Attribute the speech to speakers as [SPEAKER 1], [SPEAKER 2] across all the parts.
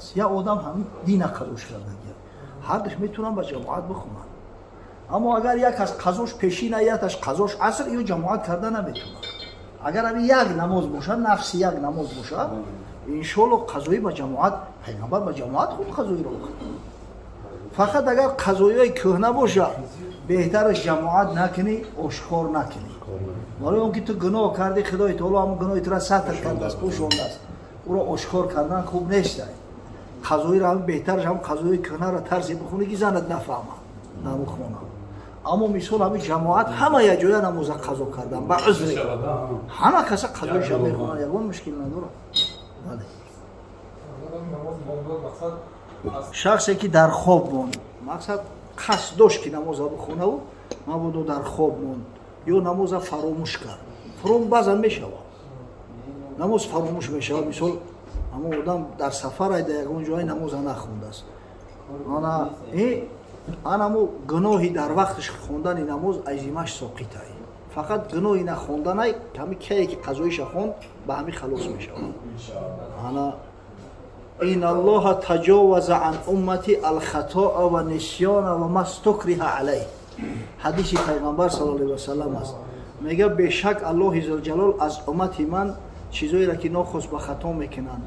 [SPEAKER 1] кардааст, як одам ҳамин дина қазош кардагия, ҳардуш метавонанд ба ҷамоат бихонанд. Аммо агар як аз қазош пешина, якаш қазош аср, ё ҷамоат карда наметавонад. Агар ҳамин як намоз бошад, нафси як намоз бошад, иншоалло қазоӣ ба ҷамоат, пайғамбар ба ҷамоат худ қазоиро бихонад. Фақат агар қазоиҳои кӯҳна бошад, беҳтараш ҷамоат накунӣ, ошкор накунӣ, барои он ки ту гуноҳ кардӣ, Худои таоло ҳамон гуноҳи тура сатр кардааст, пӯшондааст, ӯро ошкор кардан хуб нест. Қазоиро ҳам беҳтараш ҳам қазои кӯҳнаро тарзе бихонӣ, ки занат нафаҳмад дар хона. Аммо мисол ҳамин ҷамоат ҳама якҷоя намоза қазо кардан ба узре, ҳама каса қазоиша мехонанд, ягон мушкил надорад. Бале, шахсе ки дар хоб монд, мақсад қасд дошт, ки намоза бихонаву мабодо дар хоб монд ё намоза фаромӯш кард. Фаром баъзан мешавад, намоз фаромӯш мешавад. Мисол, ҳамон одам дар сафар айда, ягон ҷое намоза нахондааст. Ана анамо гуноҳи дар вақташ хондани намоз азимаш соқитай, фақат гуноҳи нахонданай ҳами кае ки қазоиша хонд, ба ҳами халос мешавад. Ана ин аллоҳа таҷоваза ан уммати алхатоа ва нисёна ва мастукриҳа алайҳ, ҳадиси пайғамбар сал алайhi васалам аст. Мега, бешак Аллоҳи зулҷалол аз уммати ман чизоеро, ки нохост ба хато мекунанд,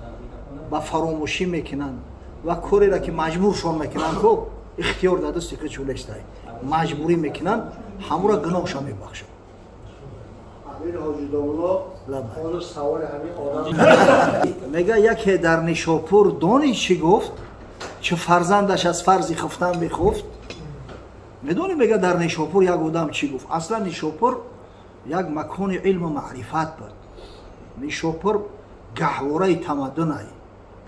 [SPEAKER 1] ба фаромӯшӣ мекунанд ва кореро, ки маҷбуршон мекунанд, ку ихтиёр дар дасти худ шулестай, маҷбурӣ мекунанд, ҳамура гуноҳша мебахшад. Мега, яке дар Нишопур дони чӣ гуфт, чӣ фарзандаш аз фарзи хуфтан бихуфт. Медонӣ, мега, дар Нишопур як одам чӣ гуфт? Аслан Нишопур як макони илму маърифат буд. Нишопур гаҳвораи тамаддунай.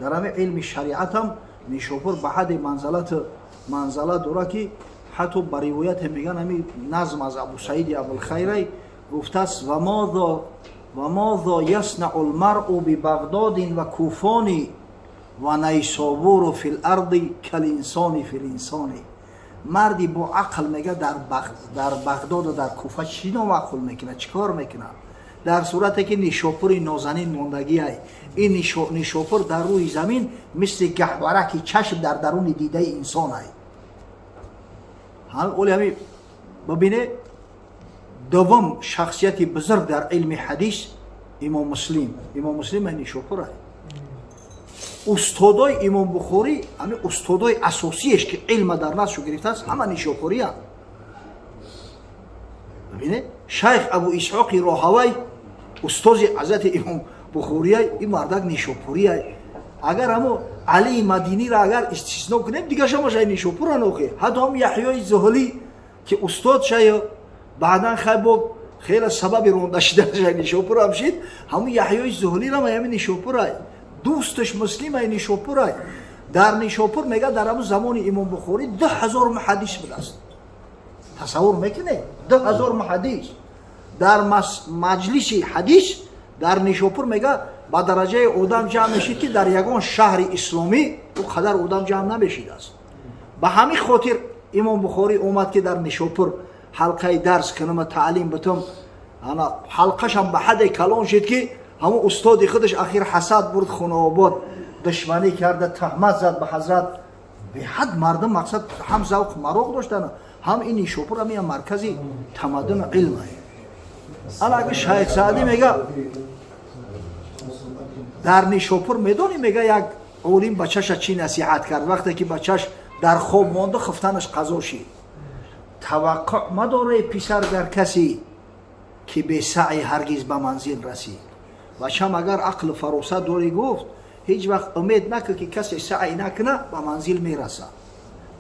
[SPEAKER 1] Дар ҳамин илми шариатам Нишопур ба ҳадди манзалату манзала дора, ки ҳатто ба ривояте меган, ҳамин назм аз Абусаиди Абулхайрай гуфтааст: ва мозо яснау лмаръу бибағдодин ва куфони ва найсобуру фи ларди калинсони фи линсони. Марди бо ақл, мега, дар Бағдоду дар Куфа чӣ номаъқул мекунад, чӣ кор мекунад, дар сурате ки Нишопури нозанин мондагиай? Ин Нишопур дар рӯи замин мисли гаҳвараки чашм дар даруни дидаи инсонай. Оли ҳами бибине, дуввум шахсияти бузург дар илми ҳадис Имом Муслим. Имом Муслим Нишопурай. Устодои Имом Бухорӣ, ҳами устодои асосиеш, ки илма дар назшу гирифтааст, ҳама нишопуриянд. Бибине, шайх Абу Исҳоқи Роҳавай, устози ҳазрати Имом Бухорияй, ин мардак нишопурияй. Агар ҳамо Алии Мадиниро агар истисно кунем, дига шамашай нишопуран охе. Ҳатто ҳам Яҳёи Зуҳлӣ, ки устод шая, баъдан хай бо хеле сабаби ронда шиданашай Нишопурам шид, ҳамун Яҳёи Зуҳлирам ҳами Нишопурай, дӯсташ Муслимай Нишопурай. Дар Нишопур, мега, дар ҳамун замони Имом Бухорӣ 2000 муҳаддис будааст. Тасаввур мекунед, 2000 муҳаддис дар маҷлиси ҳадис дар Нишопур. Мега, ба дараҷаи одам ҷамъ мешид, ки дар ягон шаҳри исломӣ ӯ қадар одам ҷамъ намешидааст. Ба ҳамин хотир Имом Бухорӣ омад, ки дар Нишопур ҳалқаи дарс кунам, таълим битам. Ана ҳалқашам ба ҳадде калон шид, ки ҳамон устоди худаш ахир ҳасад бурд, Хунообод душманӣ карда, таҳмат зад ба ҳазрат. Беҳад мардум, мақсад, ҳам завқ мароқ доштанд, ҳам ин Нишопур ҳам маркази тамаддуну илм. Ана агар шайх Саъдӣ мега, дар Нишопур, медонӣ, мега, як олим бачаша чӣ насиҳат кард, вақте ки бачаш дар хоб монду, хуфтанаш қазо шид? Таваққӯъ мадорей, писар, гар касӣ ки бесаъй ҳаргиз ба манзил расид. Бачам, агар ақлу фаросат дорӣ, гуфт, ҳеҷ вақт умед накун, ки касе саъй накуна, ба манзил мерасад.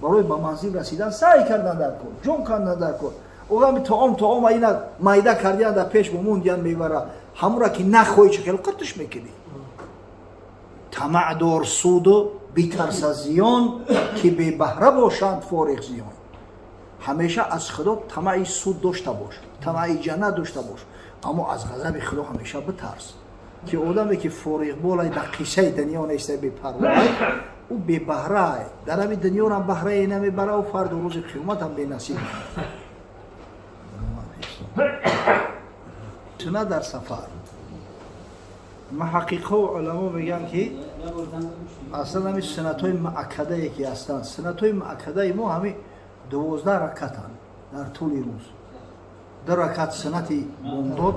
[SPEAKER 1] Барои ба манзил расидан саъй кардан дар кор, ҷон кандан дар кор. Оғами таом таома ина майда кардиан, дар пеш бумондиан, мевара ҳамура ки нахоҳӣ, чӣ хел қиртиш мекунӣ? Тамаъ дор суду битарса зиён, ки бебаҳра бошанд фориғ зиён. Ҳамеша аз Худо тамаъи суд дошта бош, тамаъи ҷаннат дошта бош, аммо аз ғазаби Худо ҳамеша битарс, ки одаме ки фориғболай, дар қиссаи дунё нестай, бепарвоай, ӯ бебаҳраай, дар ҳами дунёрам баҳрае намебара, фарду рӯзи қиёматам бенасиб. Тuna дар сафар. Муҳаққиқҳо, уламо мегӯянд, ки аслан ҳамин суннатҳои муаккадае ки ҳастанд, суннатҳои муаккадаи мо ҳамин 12 ракатанд дар тӯли рӯз. Ду ракат суннати бомдод,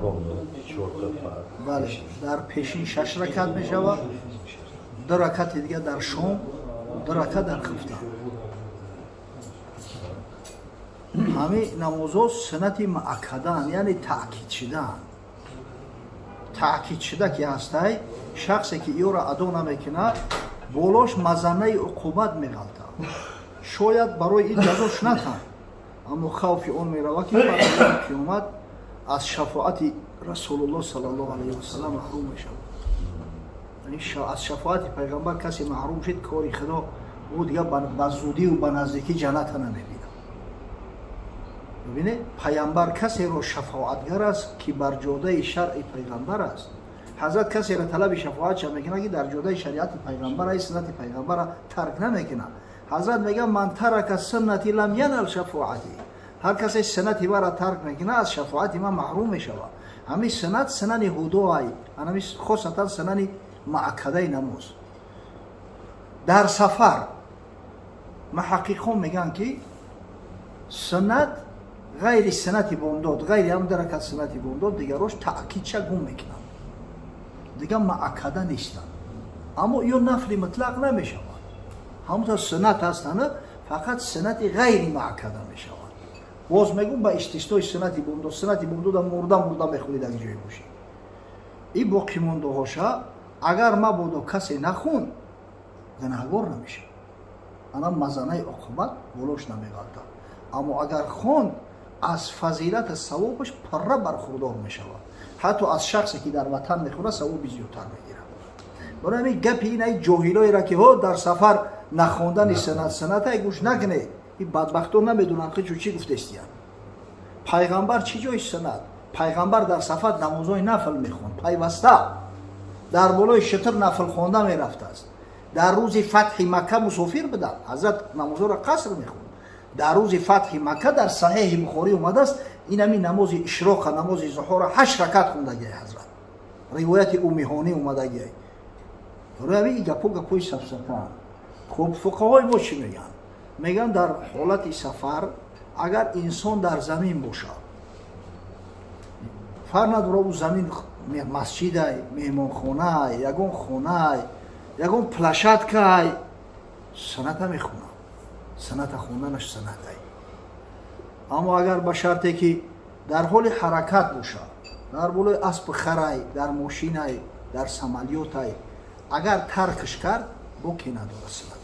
[SPEAKER 1] бале, дар пешин шаш ракат мешавад, ду ракати дигар дар шом, ду ракат дар хуфта. Ҳамин намозҳо суннати муаккадаанд, яъне таъкид шудаанд. Таъкид шуда ки ҳастай, шахсе ки иёро адо намекунад, болош мазаннаи уқубат меғалтад. Шояд барои ин ҷазош натанд, аммо хавфи он меравад, ки қиёмат аз шафоати Расулуллоҳ саллаллоҳу алайҳи васалам маҳрум мешавад. Аз шафоати пайғамбар касе маҳрум шид, кори худо, ӯ дигар ба зудиву ба наздикӣ ҷанната намебинад. Бибинед, пайғамбар касеро шафоатгар аст, ки бар ҷодаи шаръи пайғамбар аст. Ҳазрат касеро талаби шафоатша мекунад, ки дар ҷодаи шариати пайғамбар ай, суннати пайғамбара тарк намекунад. Ҳазрат мегӯяд: ман тарака суннати лам янал шафоати. Ҳар касе суннати маро тарк мекунад, аз шафоати ман маҳрум мешавад. Ҳамин суннат сунани ҳудоай, ҳамин хосатан сунани муаккадаи намоз. Дар сафар муҳаққиқон мегӯянд, ки суннат ғайри суннати бомдод, ғайри ҳам ду ракат суннати бомдод, дигарош таъкидша гум мекунанд, дигар муаккада нестанд. Аммо ё нафли мутлақ намешавад, ҳамонтавр суннат ҳастанд, фақат суннати ғайри муаккада мешавад. Боз мегӯм, ба истиснои суннати бомдод. Суннати бомдода мурда мурда мехӯрид, аз ҷое бошӣ. И боқимондаҳоша агар мабодо касе нахун, гунаҳгор намешавад, ана мазанаи оқибат болош намеғалтад. Аммо агар хонд, аз фазилати савобаш пурра бархурдор мешавад, ҳатто аз шахсе ки дар ватан мехӯрад савоби зиёдтар мегирад. Барои ҳамин гапи ин ай ҷоҳилоеро, ки ҳо дар сафар нахондани суннат сунната, гӯш накунед. Ин бадбахтон намедонанд хичу чӣ гуфтестиянд. Пайғамбар чӣ ҷои суннат? Пайғамбар дар сафар намозҳои нафл мехонд, пайваста дар болои шитр нафл хонда мерафтааст. Дар рӯзи фатҳи Макка мусофир буданд, ҳазрат намозҳоро қаср мехонд. Дар рӯзи фатҳи Макка дар Саҳеҳи Бухорӣ омадааст, ин ҳамин намози ишроқа, намози зуҳора ҳашт ракат хондагиай ҳазрат, ривояти Умиҳонӣ омадагиай. Барои ҳамин ин гапҳо гапҳои сафсатаанд. Хуб, фуқаҳои мо чӣ мегӯянд? Мегӯянд, дар ҳолати сафар агар инсон дар замин бошад, фарқ надорад ӯ замин масҷидай, меҳмонхонаай, ягон хонаай, ягон площадкаай, сунната мехонад, сунната хонданаш суннатай. Аммо агар ба шарте ки дар ҳоли ҳаракат бошад, дар болои аспи харай, дар мошинай, дар самолётай, агар таркш кард, боке надорад сунната.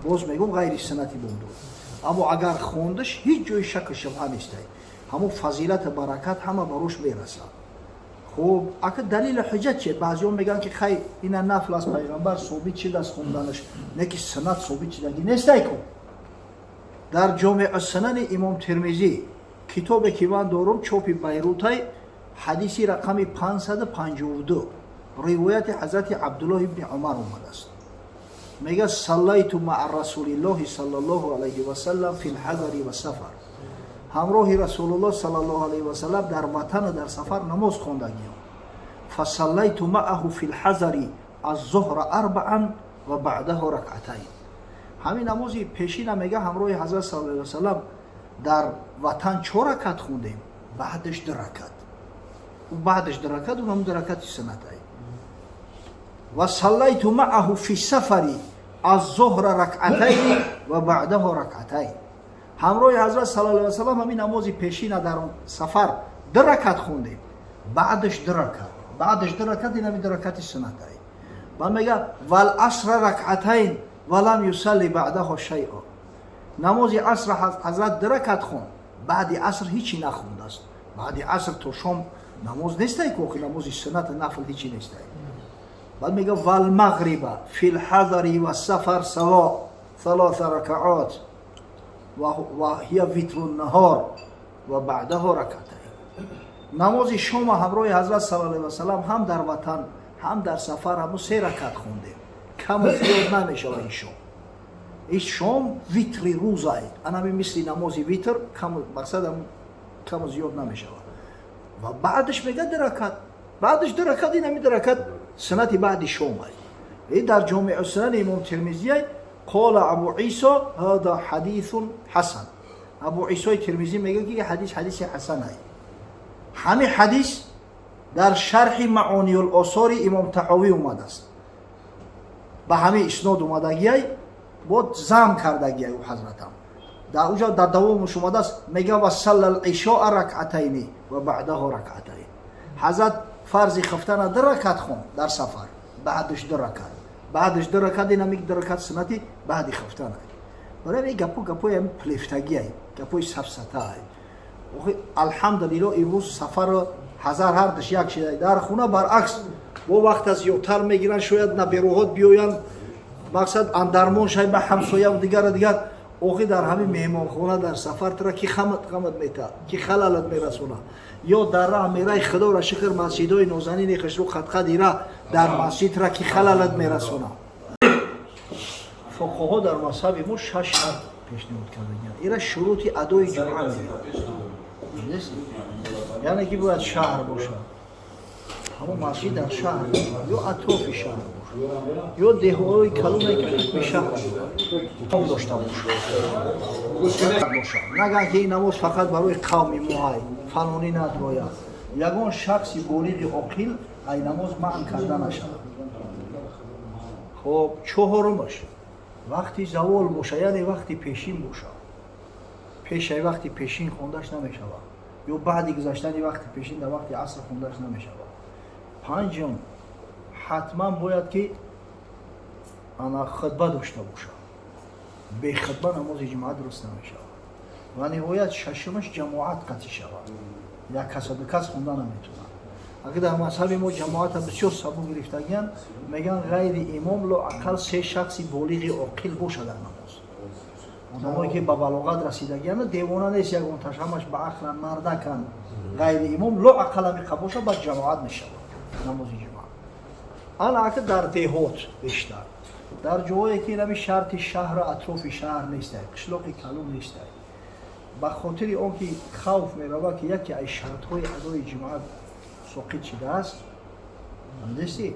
[SPEAKER 1] Боз мегӯм, ғайри суннати бомдод. Аммо агар хондаш, ҳеҷ ҷои шаку шубҳа нестай, ҳамон фазилату баракат ҳама барош мерасад. Хуб, ака, далили ҳуҷҷат чие? Баъзеҳо мегӯянд, ки хай, ина нафл аз пайғамбар собит шидааст хонданаш, не ки суннат собит шидагӣ нестай ку. Дар Ҷомеъу Сунани имом Термизӣ, китобе ки ман дорум, чопи Байрутай, ҳадиси рақами 552, ривояти ҳазрати Абдуллоҳ ибни Умар омадааст. Мегӯяд: саллайту маа Расулиллоҳи саллаллоҳу алайҳи васалам фи лҳазари вассафар. Ҳамроҳи Расулуллоҳ саллаллоҳу алайҳи васалам дар ватану дар сафар намоз хондагиам. Фасаллайту маъаҳу фи лҳазари аззуҳра арбаан ва баъдаҳу ракъатайн. Ҳамин намози пешина, мега, ҳамроҳи ҳазрат саллаллоҳу алайҳи васалам дар ватан чор ракат хондем, баъдаш ду ракат. Баъдаш ду ракат унам ду ракати суннатай. Ва саллайту маъаҳу фи сафари аззуҳра ракъатайни ва баъдаҳу ракъатайн. Ҳамроҳи ҳазрат саллаллоҳу алайҳи васалам ҳамин намози пешина дар сафар ду ракат хондем, баъдаш ду ракат, баъдаш ду ракат, ин ҳамин ду ракати суннатай. Баъд мега: вал асра ракъатайн ва лам юсалли баъдаҳу шайъа. Намози аср ҳазрат ду ракат хонд, баъди аср ҳичи нахондааст. Баъди аср то шом намоз нестай ку, охи намози суннат нафл ҳичи нестай. Баъд мега: валмағриба фи лҳазари вассафар саво салоса ракаот ва ҳия витру наҳор ва баъдаҳу ракатайн. Намози шома ҳамроҳи ҳазрат саллаллоҳу алайҳи васалам ҳам дар ватан, ҳам дар сафар ҳаму се ракат хондем, каму зиёд намешава. Ин шом, ин шом витри рӯзай, анами мисли намози витр, мақсад каму зиёд намешавад. Ва баъдаш мега ду ракат. Баъдаш ду ракат, ин ҳами ду ракат суннати баъди шомай. И дар Ҷомеъу Сунани Имом Термизияй. قال أبو عيسى هذا حديث حسن. Абу Исои Термизӣ мегӯяд, ки ҳадис ҳадиси ҳасанай. Ҳамин ҳадис дар шарҳи Маониюл Осори Имом Таҳовӣ омадааст, ба ҳамин иснод омадагиай, бо зам кардагиай. Ӯ ҳазратам дар уҷа дар давомаш омадааст, мега: وصلى العشاء ركعتين وبعده ركعتين. Ҳазрат фарзи хифтана ду ракат хон дар сафар, баъдаш ду ракат, баъдаш ду ракат. Ин ҳами ду ракат суннати баъди хифтана. Барои ин гапо гапои ҳами плефтагиай, гапои сафсатаай. Алҳамдулилло, имрӯз сафару ҳазар ҳардаш як шида. Дар хона баръакс, бо вақта зиёдтар мегиранд, шояд наберуҳот биёянд, мақсад андармон шай ба ҳамсояву дигара дигар. Охи, дар ҳамин меҳмонхона дар сафар тура ки хамат хамат мета, ки халалат мерасона? Ё дар раҳ мерай, худоро шукр, масҷидҳои нозанини хушрӯ қадқадира, дар масҷид тура ки халалат мерасона? Фуқаҳо дар мазҳаби мо шаш шарт пешниҳод кардагианд. Ира шурути адои ҷумъа мегӯянд, яъне ки бояд шаҳр бошад, ҳамон масҷид дар шаҳр бошад ё атрофи шаҳр бошад, ё деҳои калоне, ки ҳукми шаҳр дошта бошад. Наган ки ин намоз фақат барои қавми моҳай, фалонӣ надрояд. Ягон шахси болиғи оқил ай намоз манъ карда нашавад. Хоб, чоҳорумаш, вақти завол боша, яъне вақти пешин боша. Пешаи вақти пешин хондаш намешавад ё баъди гузаштани вақти пешин дар вақти аср хондаш намешавад. Панҷум, ҳатман бояд ки ана хутба дошта бошад. Бехутба намози ҷумъа дуруст намешавад. Ва ниҳоят, шашумаш, ҷамоат қатъӣ шавад, як каса, ду кас хонда наметавонад. Агар дар мазҳаби мо ҷамоата бисёр сабук гирифтагиянд, мегӯянд, ғайри имом лоақал се шахси болиғи оқил бошад дар намоз, одамое ки ба балоғат расидагиянд, девона нест ягонташ, ҳамаш ба ақлан, мардаканд. Ғайри имом лоақал ҳамиқа бошад, баъд ҷамоат мешавад намози ҷумъа. Ана ака, дар деҳот бештар, дар ҷоҳое ки инами шарти шаҳру атрофи шаҳр нестай, қишлоқи калон нестай, ба хотири он ки хавф меравад, ки яке аз шартҳои адои ҷумъа соқит шидааст, дести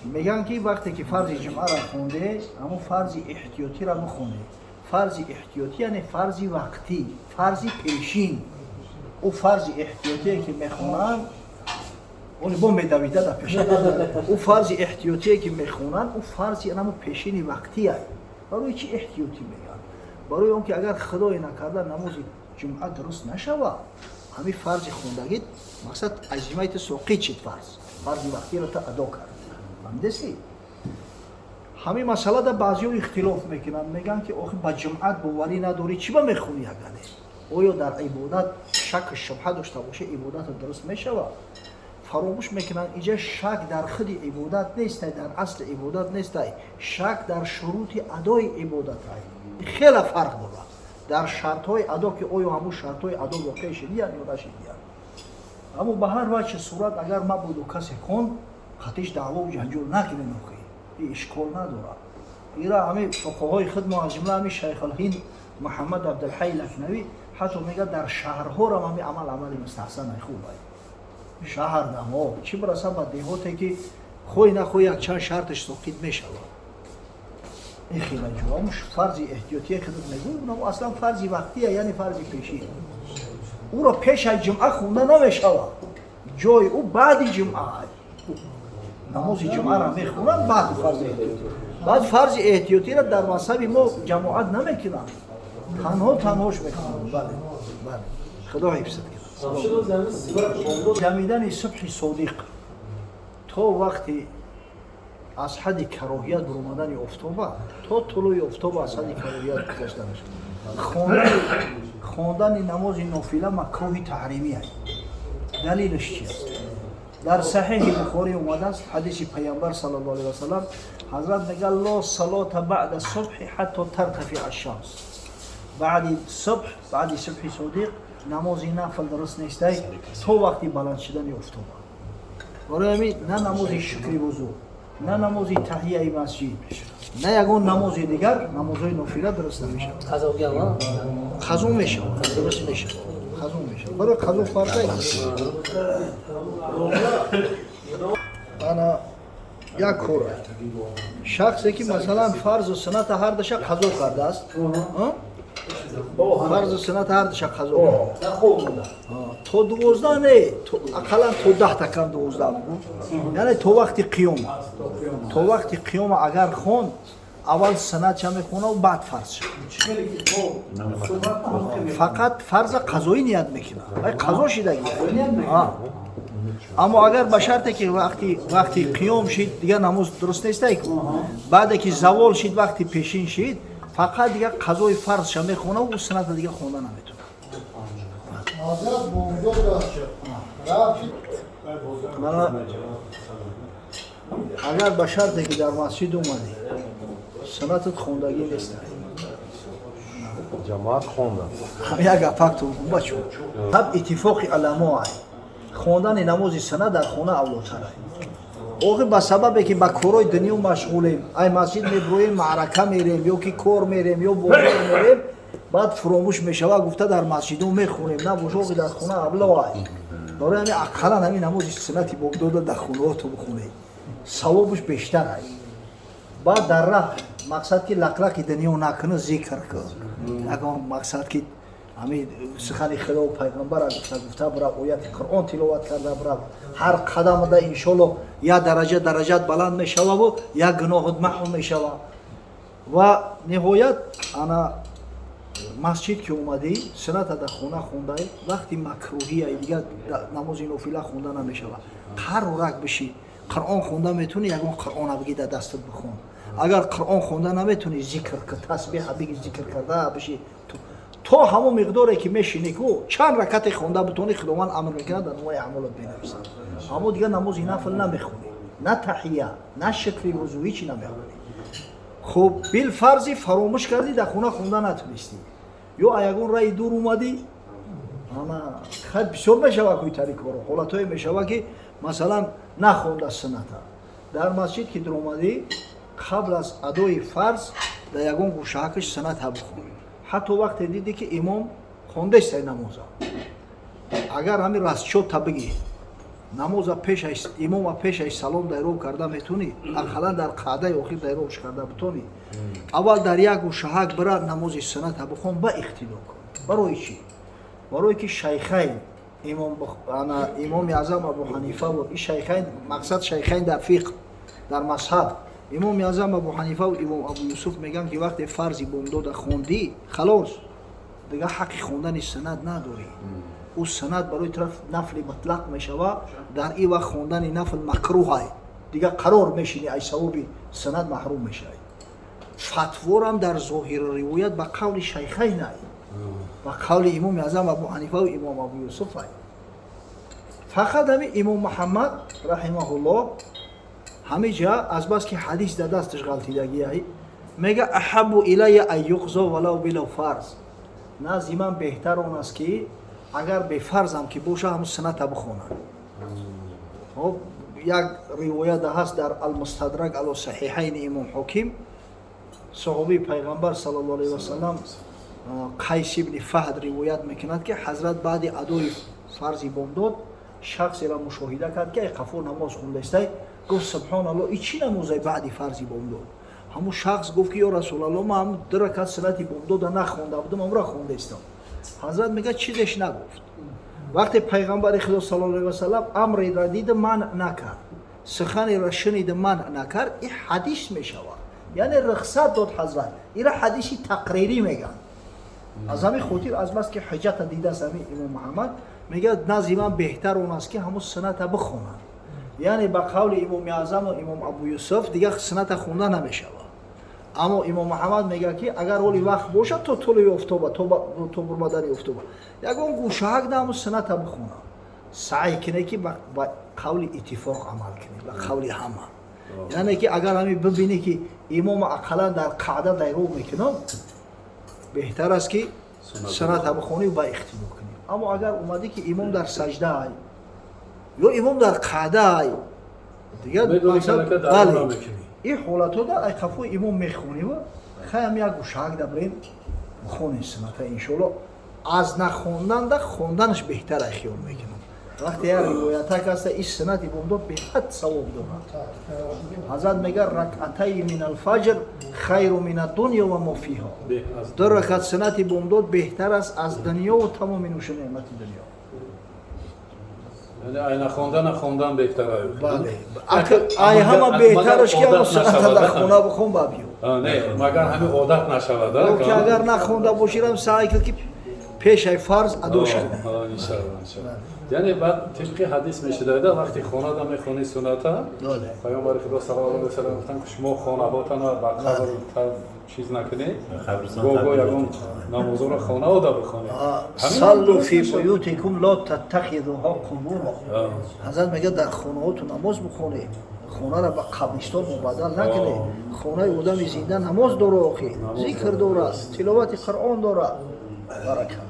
[SPEAKER 1] мегӯянд, ки вақте ки фарзи ҷумъаро хонде, ҳамун фарзи эҳтиётиро бихонед. Фарзи эҳтиётӣ, яъне фарзи вақтӣ, фарзи пешин. Ӯ фарзи эҳтиётие ки мехонанд, оне бо медавида дар пеша, ӯ фарзи эҳтиётие ки мехонанд, ӯ фарзи анамо пешини вақтия. Барои чӣ эҳтиётӣ мегӯянд? Барои он ки агар худое накарда намози ҷумъа дуруст нашавад, ҳамин фарзи хондагӣ, мақсад, аз зиммаи ту соқит шид, фарзи вақтиро ту адо кард. Фаҳмидеси? Ҳамин масъалада баъзеҳо ихтилоф мекунанд, мегӯянд, ки охи, ба ҷумъат боварӣ надорӣ, чӣ ба мехонӣ? Агане оё дар ибодат шаку шубҳа дошта боша, ибодатат дуруст мешавад? Фаромӯш мекунанд, инҷа шак дар худи ибодат нестай, дар асли ибодат нестай, шак дар шурути адои ибодатай. Хеле фарқ дорад дар шартҳои адо, ки оё ҳамун шартҳои адо воқеъ шидиянд ё нашидиянд. Аммо ба ҳар ваҷҳи сурат, агар мабоду касе хонд, қатиш даъвову ҷанҷол накунед, охи и ишкол надорад. Ира ҳамин фуқаҳои худ мо, аз ҷумла ҳамин Шайхулҳинд Муҳаммад Абдулҳай Лакнавӣ, ҳатто мегӯяд, дар шаҳрҳорам ҳамин амал амали мустаҳсанай, хубай шаҳр дамо, чӣ бираса ба деҳоте, ки хоҳӣ нахоҳӣ якчанд шарташ соқит мешавад. Ин хела ҷо ҳамун фарзи эҳтиётие худат мегӯй, аслан фарзи вақтия, яъне фарзи пешӣ, ӯро пеш аз ҷумъа хонда намешавад, ҷои ӯ баъди ҷумъа. Намози ҷумъаро мехонанд, баъд фарзи эҳтиётӣ. Баъд фарзи эҳтиётиро дар мазҳаби мо ҷамоат намекунанд, танҳо танҳош мекунанд. Бале, бале, худо ҳифзат кунад. Дамидани субҳи содиқ то вақти аз ҳадди кароҳият буромадани офтоба, то тулӯи офтоба аз ҳадди кароҳият гузаштанаш, хондани намози нофила макрӯҳи таҳримӣ аст. Далелаш чи аст? Дар Саҳеҳи Бухорӣ омадааст ҳадиси Паямбар саллаллоҳу алайҳи васалам. Ҳазрат мегӯяд: لا صلاة بعد الصبح حتى ترتفع الشمس. Баъди субҳ, баъди субҳи содиқ намози нафл дуруст нестай то вақти баланд шудани офтоба. Барои ҳамин на намози шукри вузӯ, на намози таҳияи масҷид, на ягон намози дигар, намозҳои нофила дуруст намешавад. Қазо мешавад, дуруст мешавад. Қазо мешавад. Барои қазо фарзай. Ана як кор, шахсе ки масалан фарзу сунната ҳар душа қазо кардааст, фарзу сунната ҳар душа қазо то 12, не, ақаллан то 10-та кам 12 бугу, яъне то вақти қиёма, то вақти қиёма агар хонд, аввал суннатша мехонав, баъд фарзша. Фақат фарза қазоӣ ният мекунад, вай қазо шидагӣ. Аммо агар ба шарте ки вақти қиём шид, дигар намоз дуруст нестай ку, баъде ки завол шид, вақти пешин шид, фақат дигар қазои фарзша мехонав, ӯ сунната дигар хонда наметавонад.
[SPEAKER 2] Ҳазрат бомдод рафт.
[SPEAKER 1] Мана, агар ба шарте ки дар масҷид омадӣ, суннатат хондагӣ нест.
[SPEAKER 3] Ҷамоат хонда.
[SPEAKER 1] Як гапактон, бачо, таб иттифоқи уламо ай, хондани намози суннат дар хона авлотар ай. Охир ба сабабе ки ба корҳои дунё машғулем, ай масҷид меброем, маърака мерем ё ки кор мерем ё бозор мерем, баъд фуромӯш мешава, гуфта дар масҷидо мехонем. Набош, охи дар хона авло ай. Барои ҳамин ақаллан ҳамин намози суннати бомдода дар хонаҳото бихонед, савобаш бештар ай. Баъд дар раҳ мақсад ки лақлақи дунё накунӣ, зикр кун, ягон мақсад ки ҳамин сухани худо пайғамбара гуфта гуфта бирав, ояти Қуръон тиловат карда бирав. Ҳар қадамада иншолло як дараҷа дараҷат баланд мешававу як гуноҳот маҳв мешава. Ва ниҳоят, ана масҷид ки омадӣ, сунната дар хона хондай, вақти макрӯҳия, дигар намози нофила хонда намешава. Қару рак бишӣ, Қуръон хонда метавонӣ, ягон қуръона биги, дар дастат бихон. Агар Қуръон хонда наметавонӣ, зикр, тасбеҳа биги, зикр карда бишӣ то ҳамон миқдоре ки мешинӣ ку чанд ракате хонда битонӣ, Худованд амр мекунад, дар номаи аъмолот менависад. Аммо дигар намози нафл намехонӣ, на таҳия, на шукри вузӯ, ҳичи намехонӣ. Хуб, билфарзи фаромӯш кардӣ, дар хона хонда натунистӣ ё ягон раи дур омадӣ, ана хай бисёр мешава кӯи тари коро, ҳолатҳое мешава ки масалан нахонда сунната, дар масҷид ки дуромадӣ, қабл аз адои фарз дар ягон гӯшаакаш сунната бихон. Ҳатто вақте дидӣ ки имом хондестай намоза, агар ҳамин расчёт а бигӣ, намоза пешаш, имома пешаш салом дайроб карда метавонӣ, ақаллан дар қаъдаи охир дайробш карда битонӣ, аввал дар як гӯшаҳак бира, намози сунната бихон, ба иқтидо кун. Барои чӣ? Барое ки шайхайн, имом ана Имоми Аъзам Абу Ҳанифа ва и шайхайн, мақсад шайхайн дар фиқҳ, дар мазҳаб, Имоми Аъзам Абу Ҳанифа ва Имом Абу Юсуф мегӯянд ки вақте фарзи бомдода хондӣ, халос, дигар ҳаққи хондани суннат надорӣ. Ӯ суннат барои тараф нафли мутлақ мешава. Дар ин вақт хондани нафл макрӯҳай, дигар қарор мешинӣ, ай савоби суннат маҳрум мешавӣ. Фатворам дар зоҳири ривоят ба қавли шайхайн ай, ба қавли Имоми Аъзам Абу Ҳанифа ва Имом Абу Юсуф ай. Фақат ҳамин Имом Муҳаммад раҳимаҳуллоҳ ҳамин ҷа азбаски ҳадис дар дасташ ғалтидагӣ ай, мега: أحب إلي أن يقضى ولو بلا فرض. Назди ман беҳтар он аст ки агар бефарзам ки боша, ҳамун сунната бихонад. Хоб, як ривоят ҳаст дар Алмустадрак ало Саҳиҳайни Имом Ҳоким. Соҳобии пайғамбар саллаллоҳу алайҳи васалам Қайс ибни Фаҳд ривоят мекунад ки ҳазрат баъди адои фарзи бомдод шахсеро мушоҳида кард ки ай қафо намоз хондаистай. Гуфт: «Субҳоналло, и чӣ намозай баъди фарзи бомдод?» Ҳамун шахс гуфт ки: «Ё Расулалло, ман ҳамун ду ракат суннати бомдода нахонда будам, ҳамура хондаистам». Ҳазрат мегӯяд, чизеш нагуфт. Вақте пайғамбари Худо саллаллоҳу алайҳи васалам амреро дида манъ накард, суханеро шунида манъ накард, ин ҳадис мешавад, яъне рухсат дод ҳазрат. Ира ҳадиси тақрирӣ мегӯянд. Аз ҳамин хотир, азбаски ҳуҷҷата дидааст, ҳамин Имом Муҳаммад мегӯяд: «Назди ман беҳтар он аст ки ҳамун сунната бихонад». Яъне ба қавли Имоми Аъзаму Имом Абу Юсуф дигар сунната хонда намешавад. Аммо Имом Муҳаммад мегӯяд ки агар ҳоли вақт бошад, то тулӯи офтоба, то бурмадани офтоба, ягон гӯшаҳак да ҳамун сунната бихонад, саъй кунед ки ба қавли иттифоқ амал кунед, ба қавли ҳама. Яъне ки агар ҳамин бибинӣ ки имома ақаллан дар қаъда дайроб мекунад, беҳтар аст ки сунната бихонӣ, ба иқтидо кунӣ. Аммо агар омадӣ ки имом дар саҷда ай ё имом дар қаъда ай, дигар бале, ин ҳолатҳо да ай қафои имом мехонӣ ва хаям як гӯшаак да бирем, бихонем сунната, иншоалло. Аз нахонданда хонданаш беҳтар ай, хиёл мекунам. Вақте як ривоятак аста, ин суннати бомдод беҳад савоб дорад. Ҳазрат мега: "ركعتي من الفجر خير من الدنيا وما فيها". Ду ракат суннати бомдод беҳтар аст аз дунёву тамоми нӯшу неъмати дунё.
[SPEAKER 3] Яъне ай нахондана хондан беҳтар ай.
[SPEAKER 1] Бале, ай ҳама беҳтараш ки ҳамо сунната дар хона бихон, ба биё.
[SPEAKER 3] Не, магар ҳамин одат нашавад.
[SPEAKER 1] Ки агар нахонда боширам, саъй кар, ки пешай фарз адош кунӣ.
[SPEAKER 3] Иншалло, иншалло. Яъне баъд тибқи ҳадис мешудайда, вақти хонада мехонӣ сунната, Паёмбари Худо саллаллоҳу алайҳи васаллам гуфтанд, ки шумо хонаҳотана ба қабр чиз накунед, гоҳ ягон намозоро хонаода бихонед.
[SPEAKER 1] "صلوا في بيوتكم لا تتخذوها قبورا". Ҳазрат мегӯяд: дар хонаҳоту намоз бихонед, хонаро ба қабристон мубаддал накунед. Хонаи одами зинда намоз дора, охи зикр дорад, тиловати Қуръон дорад, баракалла.